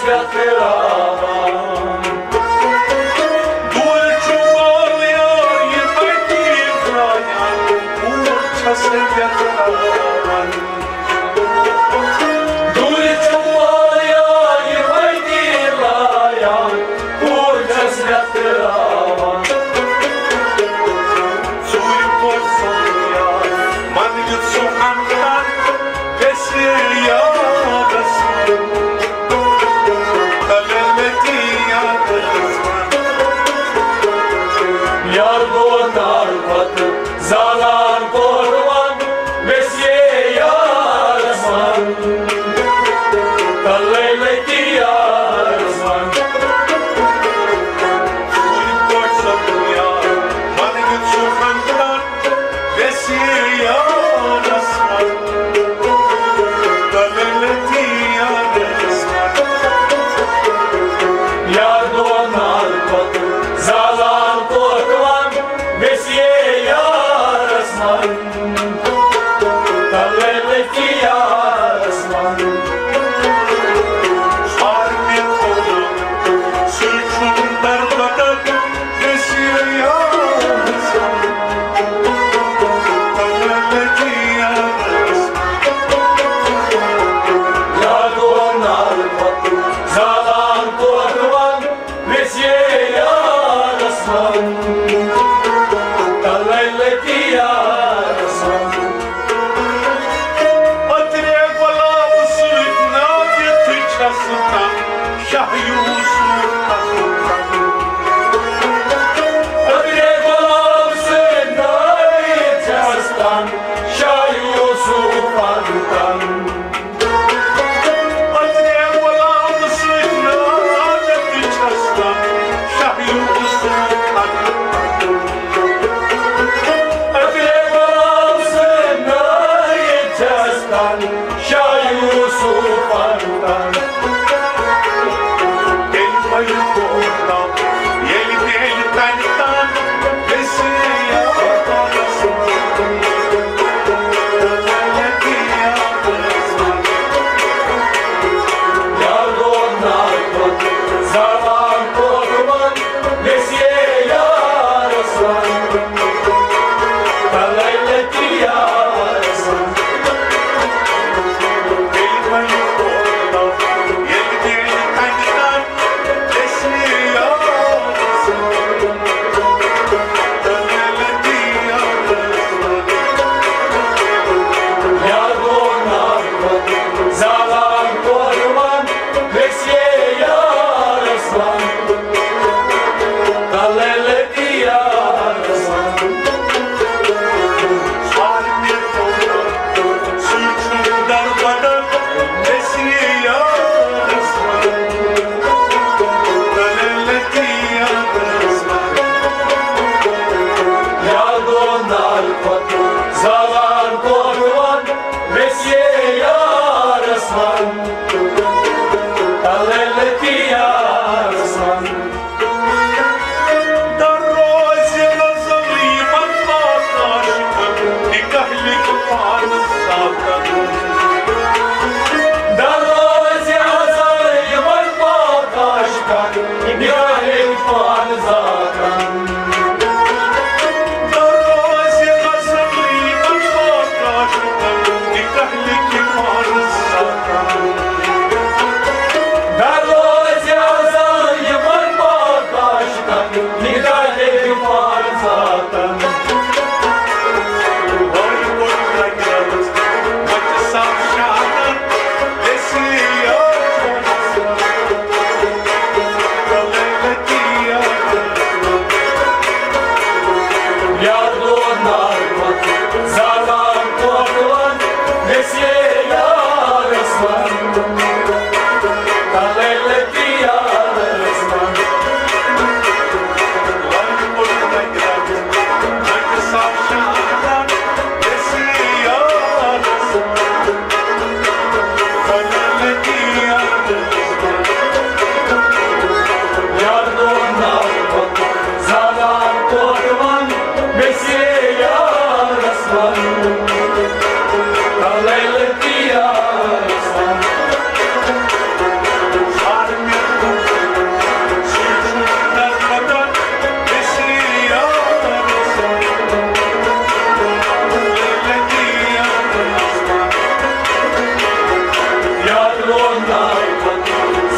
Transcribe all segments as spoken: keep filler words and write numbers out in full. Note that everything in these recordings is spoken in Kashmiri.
یتراوان۔ دوٗرِ چھُ مول یار یہِ مٔتی ترٛایان، کوٗر چھَس یتراوان۔ دوٗرِ چھُ مول یار یہِ مٔتی ترٛایان، کوٗر چھَس یتراوان۔ ژوٗرِ پوٚر سُہ یار، من یُتھ سُہ ہمدرد گژھِ یارس۔ تلے لگی یارس۔ یار گوٚو نار پتہٕ زالان کوٚروان ویسے یارس من۔ تلے لگی یارس من۔ ژوٗرِ پوٚر سُہ یار، من یُتھ سُہ ہمدرد ویسے یارس من۔ تلے لگی یارس من۔ یار گوٚو نار پتہٕ زالان کوٚروان ویسے یارس من۔ تلے لگی یارس من۔ سارنٕے کوٚر سُے چھُم دربدر۔ اوترے گۄلاب سۭتۍ نٲوِتھ چھَس تن شاہ یوٗسف اَتھٕ تن۔ اوترے گۄلاب سۭتۍ نٲوِتھ چھَس تن شاہ یوٗسف اَتھٕ تن۔ اوترے گۄلاب سۭتۍ نٲوِتھ چھَس تن شاہ یوٗسف اَتھٕ تن۔ اوترے گۄلاب سۭتۍ نٲوِتھ چھَس تن شاہ یوسف اندر۔ تیٚلہِ بَنہِ کوٗتاہ، ییٚلہِ تیٚلہِ تَنہِ تَن گژھِ یاد۔ زالان کوٚرمَن گژھِ یارَس وَن۔ در روزِ غزل یِمن پاک عاشقن، نکاح لیکھِ پانس ذاتن۔ در روزِ غزل یِمن پاک عاشقن، نکاح لیکھِ پانس ذاتن۔ در روزِ غزل یِمن پاک عاشقن، نکاح لیکھِ پانس ذاتن۔ در روزِ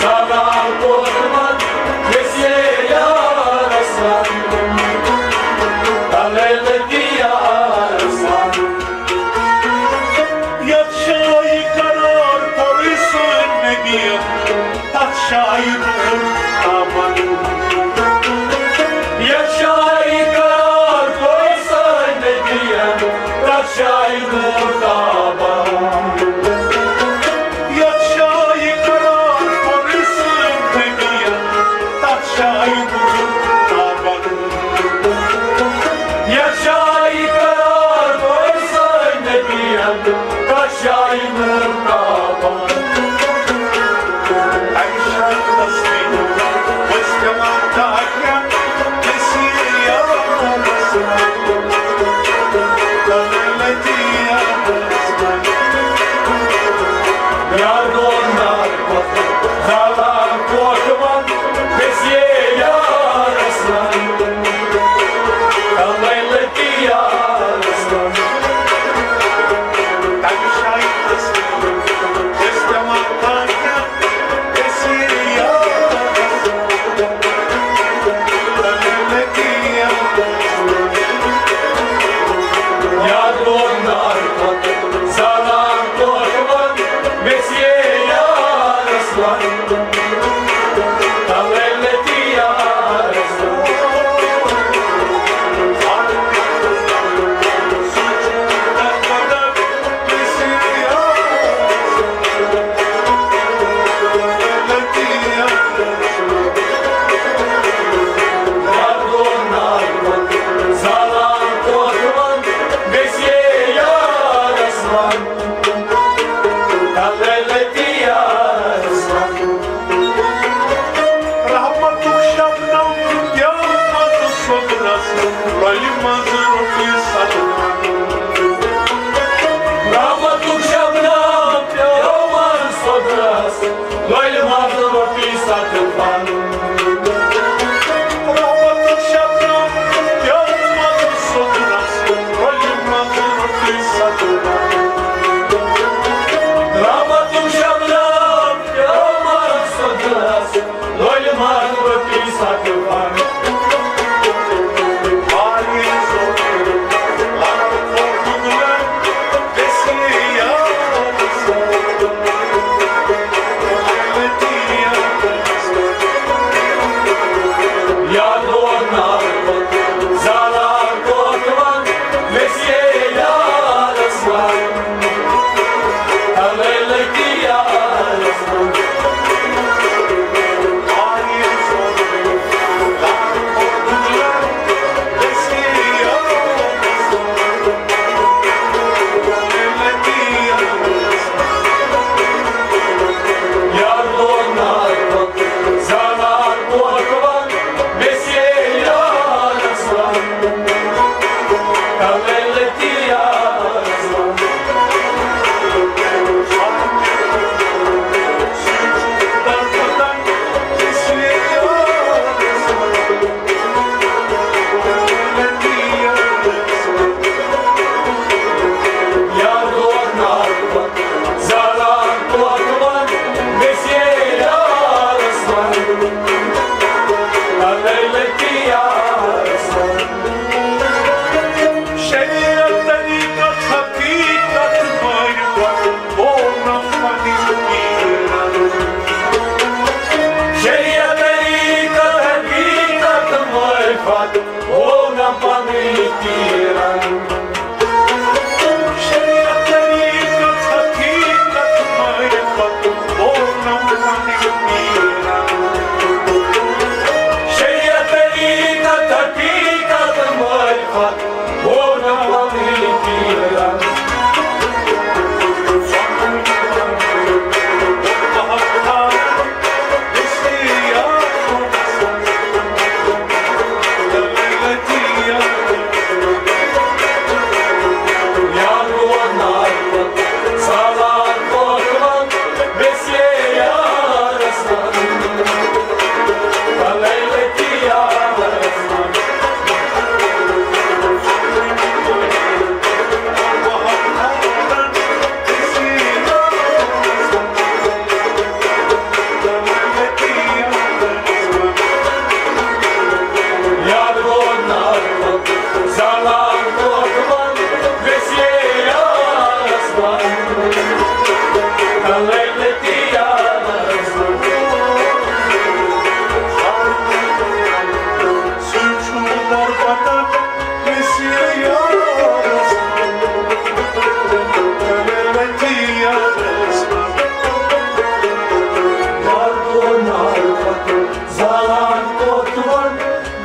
سلام کوٚرمت گژھِ یارس وَن، تلے لگی یارس وَن۔ یتھ جایہِ قرار کوٚر سٲنۍ نبین، تتھ جایہِ روٗد تاپان۔ یتھ جایہِ قرار کوٚر سٲنۍ نبین، تتھ جایہِ روٗد تاپان۔ یتھ جایہِ قرار کوٚر سٲنۍ نبین، تتھ جایہِ روٗد تاپان۔ یتھ جایہِ قرار کوٚر سٲنۍ نبین، تتھ جایہِ روٗد تاپان۔ اَمہِ جایہِ ٲس مےٚ ؤسۍ پٮ۪وان تاکٮ۪ن، أسۍ ییٚلہِ یارس وَن، تلے لگی یارس وَن۔ یار دون دار پتہٕ زالان کوٹھ وَن، گژھِ یارس وَن، تلے لگی یارس وَن۔ اَمہِ جایہِ ٲس مےٚ ؤسۍ پٮ۪وان تاکٮ۪ن، أسۍ ییٚلہِ یارس وَن، تلے لگی یارس وَن۔ یار دون دار پتہٕ زالان کوٹھ وَن، گژھِ یارس وَن، تلے لگی یارس وَن۔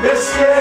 Esse é